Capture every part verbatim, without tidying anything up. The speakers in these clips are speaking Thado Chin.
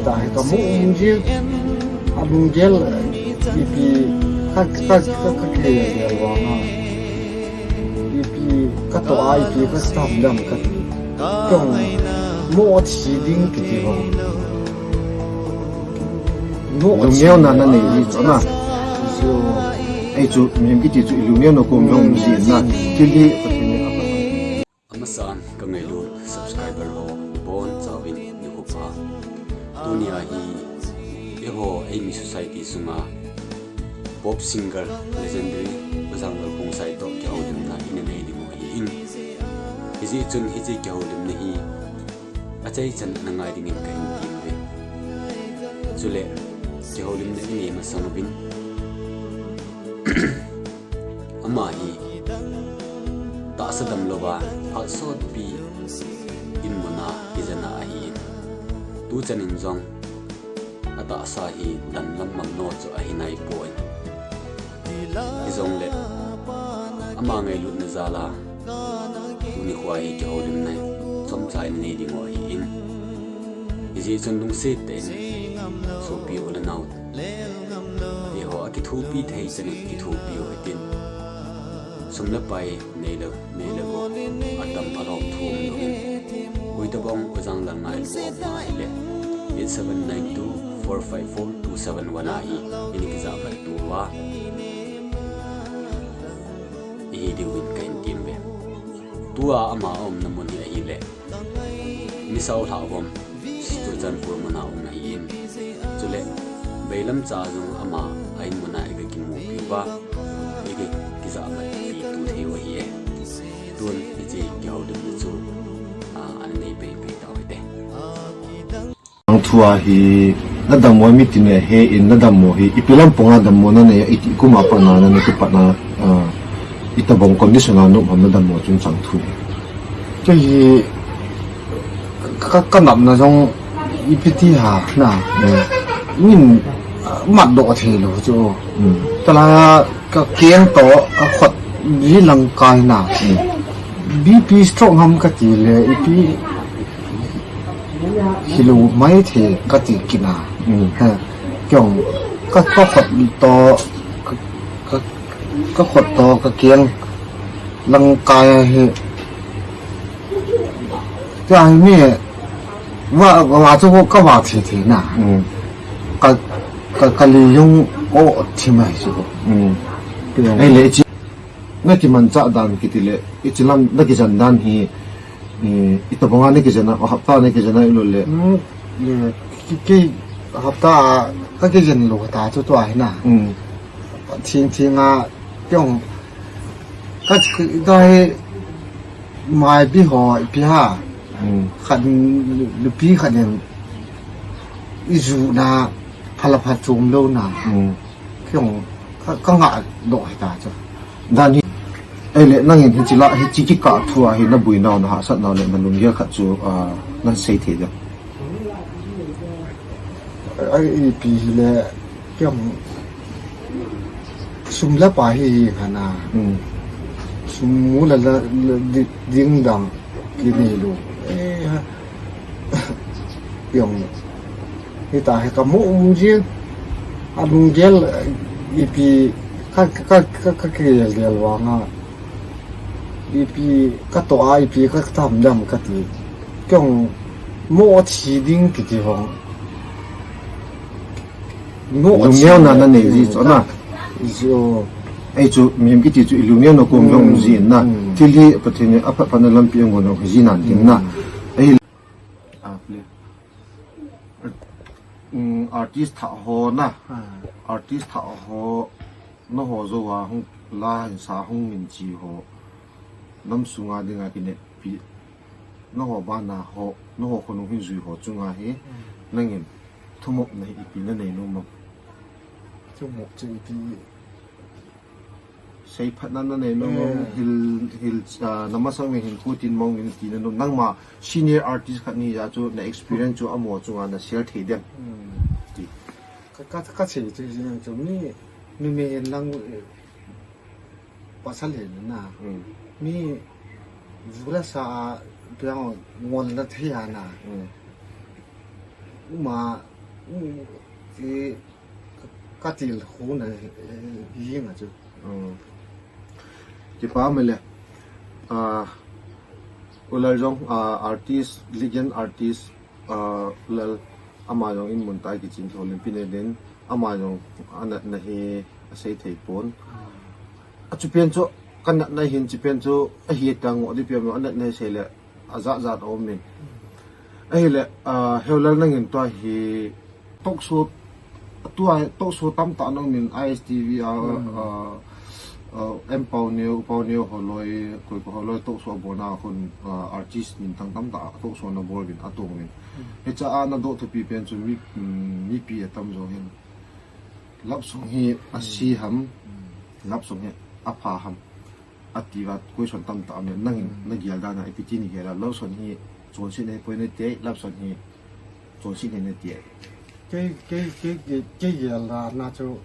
Tahi kamu umjil, alunggel, ipi, ka, ka, ka, ka, ka, ka, vanga. Ipi, katoh a, ipi, katam dam, ka, kong, mo thi ding kiti vang. Mo thi. Lungneo na na nei hi chu na. Chu. Ei chu, mihem kiti chu ilungneo na kom jong ji na. Thil hi Pathen in a Amasan ka ngailut subscriber ho, nabonchauvin nikho pha. Tunia hi eiho Eimi Society sunga pop singer legendary Pu Janglal Khongsai toh kihoulimna ina nei ding u ahin. Hijeh chun hiche kihoulimna hi achaichan ana ngai dingin kahin temme. Chule kihoulimna inei masang uvin ama hi tahsa damlouva phat sotpi in muna kijana ahin. Tuchan in jong atahsa hi damlam mangno chu ahi naipoi. Hijongle ama ngailutna jal a tuni khoa hi kihoulimna chomcha in nei ding u ahin. Hijeh chun lungset tah in sopi u le nao teho akithopi thei chan in kithopi u hitin. Sum le pai nei le, nei le gou, atam alom thum louvin. Hoitobang Pu Janglal ngailu um ahile eight seven nine two four five four two seven one a hi ini kijahmat uva ihi diuvin kahin temme. Tua ama aumna mun hi ahile Misao Lhavom, Churachandpur muna um ahin. Chule Beilamcha jong ama a in muna iga kimupi uva, iga kijahmatpi tu thei u ahi e. Tun hiche kihoulimna chu, a, ana nei peipei tau hite. Changthu a hi nadammo mitin ahe in, nadammo hi ipi lampanga dammo nanei a, iti kum a pat na nanei kipatna, a, itobang condition a naum ham nadammo chungchang thu hi. Kei hi ka, ka damna jong ipi ti ham na. Mm. Min, a, matdoh thei lou chu. Mm. Talai a ka keng toh ka khut hi langkai na. Mm. B P stroke ham kati le ipi hilou maithei kati kit na. Mm. Ha. Kei jong ka, ka khut toh, ka, ka, ka khut toh ka keng langkai hi. Tua hi mi va, va chu ka va thei thei na. Mm. Ka, ka, ka li jong o thi mai chu. Mm. Kei jong. Ei le chi. Nakimanchah dan kiti le, ichi lam nakijen dan hi, i, itobanga nakijen a, hapta nakijen a ilou le. Hmm, le, ki, ki, hapta a, kakijen lou ta chu tua hi na. Hmm. Thing thing a, kei jong, ka, ka hi, maibi ho, ipi ham. Hmm. Khat, nupi khat in, iju na, phala pha chom lou na. Hmm. Kei jong, ka, ka ngah doh hita chu. Dan hi, ei le, nangin hichi la, hichi kikah thu a hi naboinau, nahahsatnau le nalunggel khat chu, a, nasei thei dem? Ei, ipi hile, kei jong, sum le pai hi, hi kha na. Mm. Sum mu le, le, le, di, ding dang, kinei lou. Eh, ha. Kei jong, hita hi kamu um jin. Alunggel, ipi, ka, ka, ka, ka, kigel gel vanga. Ipi, katoh a, ipi, katam dam kati. Kei jong, mo thi ding kiti vang. Mo thi. Lungneo na, nanei ji chu na. Chu. Ei chu, mihem kiti chu ilungneo na kom jong um ji na. Mm. Thil hi Pathen in aphat phat na lampi angon jong hi ji nan ding na. Mm. Ei. Ah, play. Mm, artist thah ho na. Ah. Artist thah ho, nangho jouva hung, la hinsa hung min chi ho, nam sunga dinga kineppi, nangho bana ho, nangho khonung hin jui ho chunga hi, mm, nangin thumopna hi ipi nanei nom am? Thumop chu ipi Seiphatna nanei nom am, eh, hil, hil, ah, namasang in hin khutin mong in tina nom. Nangma senior artist khat nahi a chu na experience chu amaho chunga na share thei dem? Hmm. Ti. Ka, ka, kasei chu, chu mi, mi, mi lang, eh, pasal hin na. Hmm. Mi, ju le sa a, piang ngol la thei a na. Hmm. Uma, Mm, i, ka, ka til khu na, eh, ying a chu. Mm. Kipa mele. Ah, U Lal jong, ah, artist, legend artist, ah, U Lal ama jong in mun tai kichin tho len pine den, ama jong anatna hi asei thei pon. Achu pen chu, ka natna hin chu pen chu, ahi tang o di pen anatna sei le, ajat jat a um in. Ahile, ah, Heu Lal nangin tua hi talk show, tua talk show tamtah na um in I S T V a, Mm. ah, ah, M Pau Neo, U Pau Neo holoi, koi ko holoi talk show abol na khun, ah, artist min tang tamtah talk show na bol in atong in. Mm. Hicha a na do thupi pen chu mi, mm, mipi atam jong hin. Love song hi asi ham, Mm. love song hi apha ham. Ati va question tamtah um in, nangin Mm. na gel dan a ipi ti ni gel a, love song hi chonset nei poi nati, love song hi chonset nei nati. Kei, kei, kei, kei, kei gel dan a chu,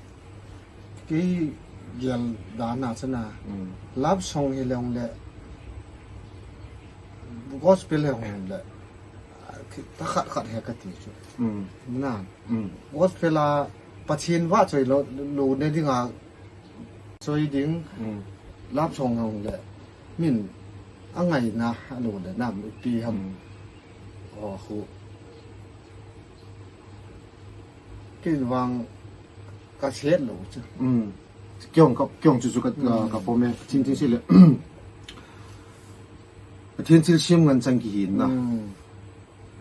kei gel dan a chu na. Mm. Love song hi long le, gospel hi long le, ta khat khat hi kati chu. Mm. Na. Mm. Gospel a Pathen va choi lo, lo ne ding a choi ding, Mm. love song hong le, min, angaina, alo le, nam, pi ham. Mm. O, khu. Kin vang, ka set lo chu. Mm. Kiong ka, kiong chu chu ka, Mm. ka pom e, Pathen thilsem le. Pathen thilsem ngen chang kihi na. Mm.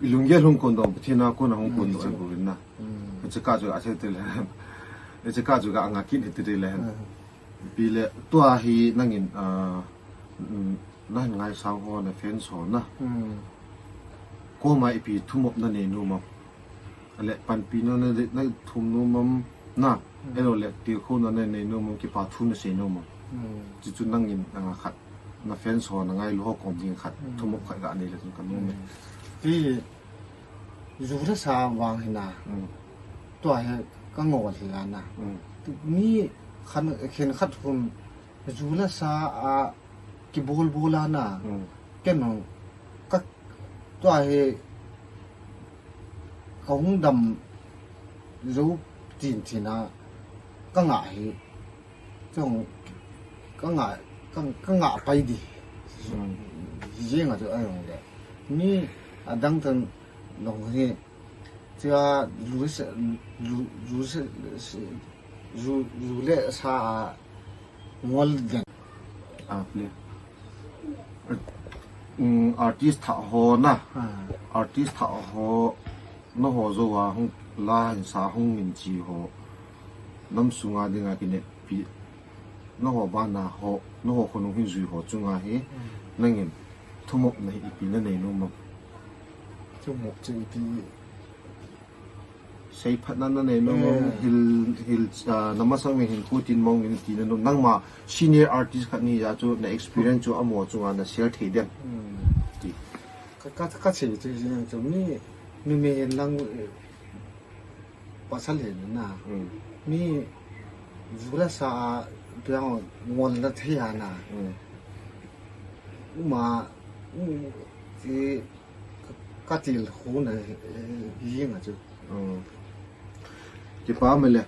I lunggel hung kon dong, Pathen a kon a hung kon Mm, dong, chu. Ai ko na. Mm. Hiche ka chu a se te le. Hiche ka chu ka anga kit te le. Mm. Pi le tua hi nangin, ah, mm, na hin ngaisang ho na fans ho na. Mm. Koma ipi thumop na nei nom am. Ale panpi na na, na thum nom am na. Mm. Elo le tilkhou na na nei nom am, kipa thu na sei nom am. Mm. Chu chu nangin anga khat. Na fans ho na ngailu ho kom ding khat. Mm. Thumop khat ga nei le chu ka nom e. Mm. Ti Ju le sa vang hi na. Mm. Tua hi ka ngol hi a na. Mm. Mi khan, khen khat hun ju le sa a kibol bol a na. Mm. Ken jong ka tua hi ka hung dam jou tin tin a ka ngah hi. Chong ka ngah, ka, ka ngah pai di. Mm. Jing a chu a jong le. Mi adang tan long hi. Chia lu se, lu, lu se, se, lu, lu le sa a ngol den. A, ple. Mm, artist thah ho na. Ah. Artist thah ho na ho jo a hung la hin sa hung min chi ho. Nam sunga dinga kine pi. Na ho bana ho, na ho khonung hin jui ho chunga hi. Mm. Nangin thumop na hi ipi na nei nom am. Thumop chu ipi. Seiphatna na nei nom am, Eh. hil, hil, ah, na masang in hin kutin mong in ti na nom. Nangma senior artist khat ni a chu na experience chu amo chunga na share thei dem. Hmm. Ti. Ka, ka, ka sei chu, chu mi, mi, mi hin lang, eh, pasal hin na. Hmm. Mi ju le sa a piang ngol na thei a na. Hmm. Uma, um, ti, ka, ka til khu na, eh, ying a chu. Hmm. Kipa mele.